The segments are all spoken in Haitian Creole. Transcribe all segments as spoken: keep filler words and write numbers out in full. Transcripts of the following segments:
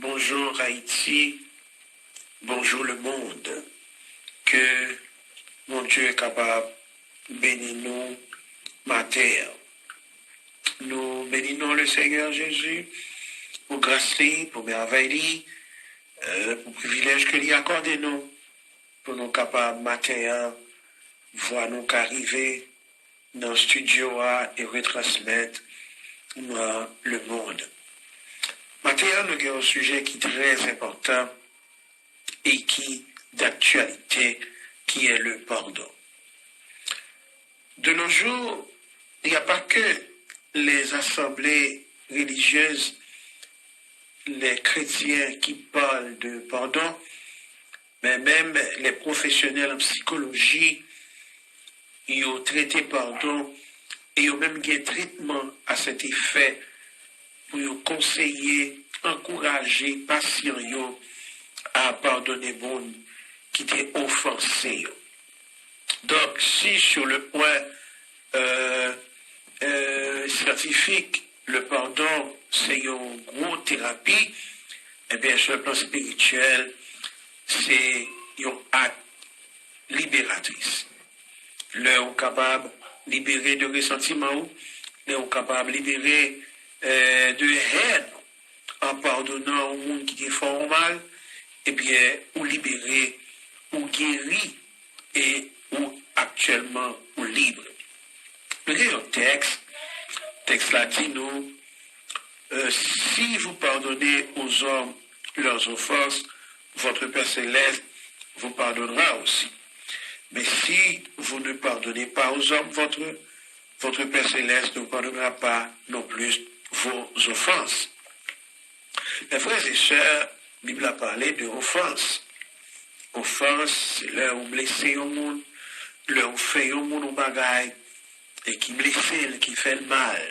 Bonjour Haïti, bonjour le monde. Ke Bondye kapab beni nou maten an. Nou beni non le Seigneur Jésus pou gras li, pou mèvèy li, euh, pou privilèj ke li akòde nou, pou nou kapab maten an, vwa nou ka rive nan estidyo a e retransmèt nan le monde. Maten an, nou gen yon sijè ki trè enpòtan et qui d'actualité, qui est le pardon. De nos jours, il n'y a pas que les assemblées religieuses, les chrétiens qui parlent de pardon, mais même les professionnels en psychologie, ils ont traité pardon et ils ont même un traitement à cet effet pour nous conseiller, encourager patient yo a padone moun ki te ofanse yo. Donk, si sur le point euh, euh, scientifique, le pardon se yon gwo terapi, ebyen, sur le plan spirituel, se yon acte libératrice. Lè ou kapab libéré de resantiman ou, lè ou kapab libéré euh, de hèn, an padonan yon moun ki te fè w mal, ebyen, ou libere, ou geri, e ou aktyèlman ou lib. Nou gen yon tèks, tèks la di nou, euh, si vous pardonnez aux hommes leurs offenses, votre Père céleste vous pardonnera aussi. Mais si vous ne pardonnez pas aux hommes, votre, votre Père céleste ne vous pardonnera pas non plus vos offenses. Mes frères et sœurs, Bib la pale de ofans. Ofans, se lè ou blese yon moun, lè ou fè yon moun yon bagay, e ki blese l, ki fè l mal.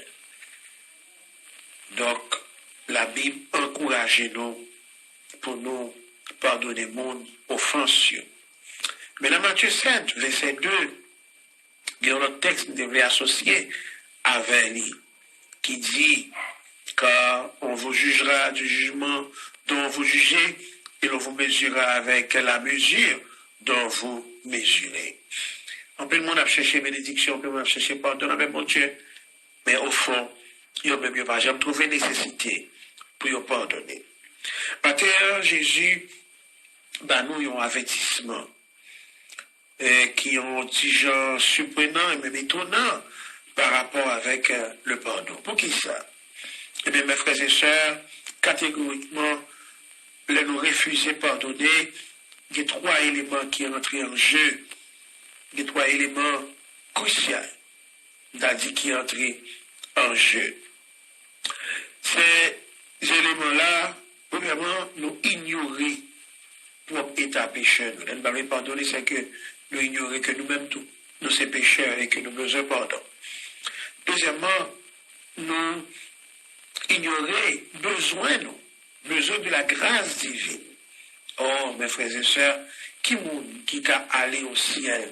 Donk, Labib ankouraje nou pou nou padone moun ofans yo. Men nan Matye sèt, vèsè de, gen yon lòt tèks m te vle asosye avè li, ki di, car on vous jugera du jugement dont vous jugez, et l'on vous mesurera avec la mesure dont vous mesurez. Anpil moun ap chèche benediksyon, anpil moun ap chèche padon nan men Bondye, men ofon, yo menm yo pa janm twouve nesesite pou yo padone. Maten an, Jezi ba nou yon avètisman eh, ki yon ti jan siprenan e menm etonan pa rapò avèk eh, le padon. Poukisa? Ebyen, mes frères et sœurs, kategorikman, lè nou refize padone, gen twa eleman ki antre an je, gen twa eleman krisyal, m ta di ki antre an je. Se eleman la, premyèman, nou inyore pwòp eta pechè nou. Lè n pa vle padone, se ke nou inyore ke nou menm tou, nou se pechè e ke nou bezwen padon. Dezyèmman, nou inyore bezwen nou, besoin de la grâce divine. Oh, mes frères et sœurs, ki moun ki ka ale o syèl?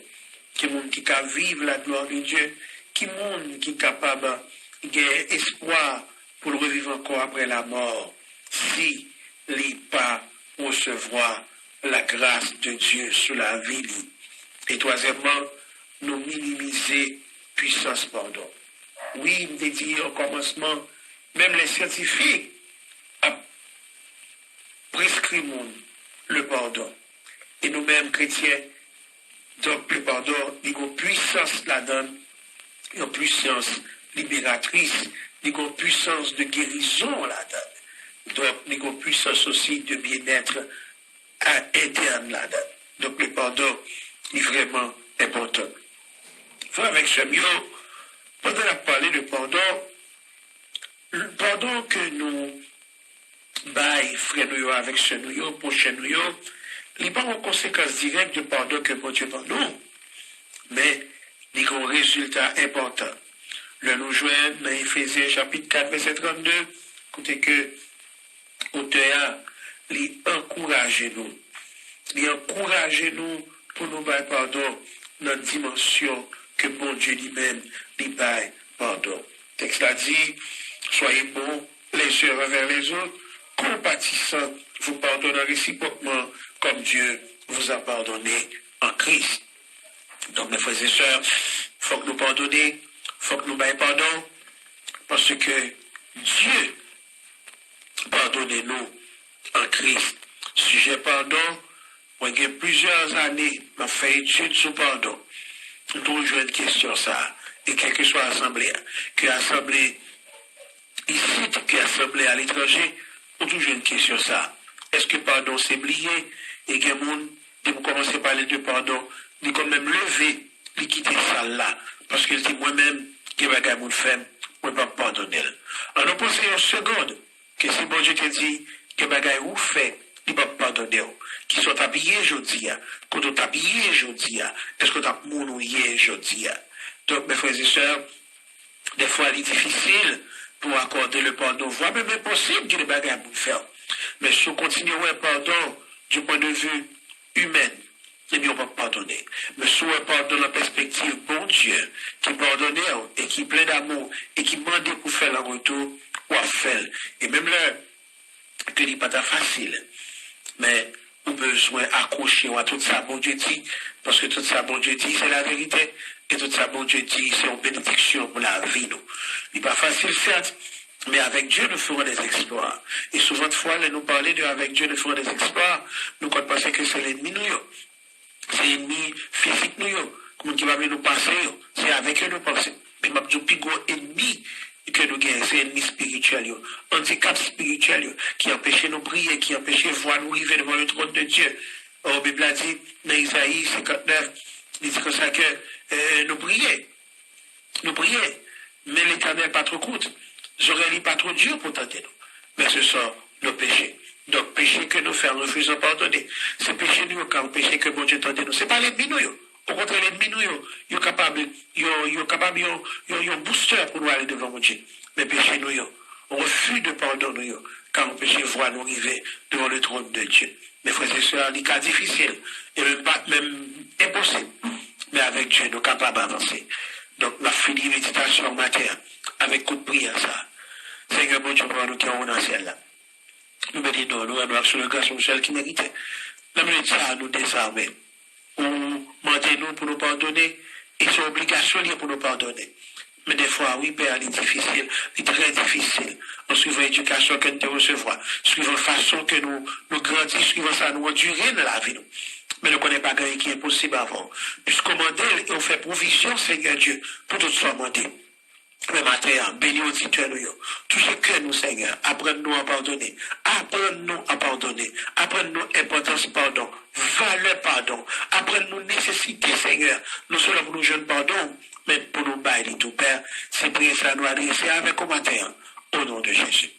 Ki moun ki ka viv la gloire de Dieu? Ki moun ki kapab gen espwa pou l reviv ankò apre lamò si li pa resevwa la grâce de Dieu sou lavi li? E twazyèmman, nou minimize pwisans padon. Wi, m te di o kòmansman, menm lè syantifik ap preskri moun le padon. E nou menm kretyen, donk le padon, li gon pwisans ladan l, yon pwisans liberatris, li gon pwisans de gerizon ladan l. Donk, li gon pwisans osi de byennèt entèn ladan l. Donk, le padon, li vrèman enpòtan. Frè avèk sè m yo, pandan n ap pale de padon, padon ke nou bay frè nou yo avèk sè nou yo, pwochen nou yo, li pa yon konsekans dirèk de padon ke Bondye ban nou, men li gen yon rezilta enpòtan. Lè nou jwenn nan Efezyen chapit kat vèsè trannde, kote ke otè a, li ankouraje nou. Li ankouraje nou pou nou bay padon nan dimansyon ke Bondye li menm li bay padon. Tèks la di, soyez bons les uns envers les autres, compatissants, vous pardonnant réciproquement, comme Dieu vous a pardonné en Christ. Donk, mes frères et sœurs, fòk nou padone, fòk nou bay padon, paske Dye padone nou an Kris. Sijè padon, mwen gen plizyè ane m ap fè etid sou padon. M toujou jwenn kesyon sa a. E kèlkeswa asanble a, ke asanble isit, ke asanble aletranje, ou toujou jwenn kesyon sa a. Èske padon se bliye? E gen moun, depi w kòmanse pale de padon, li kòm menm leve, li kite sal la. Paske l di, mwen menm, gen bagay moun fè m, mwen p ap padone l. Ann nou panse yon segond, ke si Bondye te di, gen bagay ou fè, li p ap padone w. Kisa w t ap ye jodi a? Kote w t ap ye jodi a? Èske w t ap moun ou ye jodi a? Donk, mes frères et sœurs, dèfwa li difisil pou akòde le padon, vwa menm enposib, gen de bagay moun fè w. Men si w kontinye wè padon du point de vue humain, ebyen, w p ap padone. Men si w wè padon nan pèspektiv Bondye, ki padone w e ki plen damou e ki mande pou fè l an retou, w ap fè l. E menm lè ke li pa ta fasil, men ou bezwen akwoche w a tout sa Bondye di, paske tout sa Bondye di, se laverite, e tout sa Bondye di, se yon benediksyon pou lavi nou. Li pa fasil, sèt, men avèk Dye, nou fè des exploits. E souvantfwa, lè nou pale de avèk Dye, nou fè des exploits, nou konn panse ke se lènmi nou yo. Se ènmi fizik nou yo, moun ki pa vle nou pase yo, se avèk yo nou pase. Men m ap di w, pi gwo ènmi ke nou genyen, se ènmi espirityèl yo, andikap espirityèl yo, ki anpeche nou priye, ki anpeche vwa nou rive devan le trône de Dieu. Or, Bib la di, nan Izayi senkantnèf, li di konsa ke, euh, nou priye. Nou priye, men Letènèl pa twò kout, zòrèy li pa twò di pou tande nou. Men se sa nou peche. Donk, peche ke nou fè an refizan padone, se peche nou yo k anpeche ke Bondye tande nou. Se pa lènmi nou yo. Okontrè, lènmi nou yo, yo kapab, yo, yo kapab yon, yon, yon booster pou nou ale devan Bondye. Men peche nou yo, refus de pardon nou yo, ka anpeche vwa nou rive devan le trône de Dieu. Mes frères et sœurs, li ka difisil, e menm pa menm enposib, men avèk Dye, nou kapab avanse. Donk, n ap fini meditasyon maten an avèk kout priyè sa a. Senyè Bondye, papa nou ki anwo nan syèl la, nou beni non, nou rann ou aksyon de gras, ou sèl ki merite. Nan minit sa a, nou dezame. Ou mande nou pou nou padone, e se obligasyon li ye pou nou padone. Men dèfwa, wi, Pè, li difisil, li trè difisil. An swivan edikasyon ke n te resevwa, swivan fason ke nou, nou grandi, swivan sa nou andire nan lavi nou. Men nou konnen pa gen anyen ki enposib avè w. Piske w mande l e w fè pwovizyon, Senyè Dye, pou tout sa w mande. Men maten an, beni oditè nou yo. Touche kè nou, Senyè. Aprann nou a padone. Aprann nou a padone. Aprann nou enpòtans padon, valè padon. Aprann nou nesesite, Senyè, non sèlman pou nou jwenn padon, men pou nou bay li tou. Pè, se priyè sa nou adrese avèk ou maten an, o non de Jezi.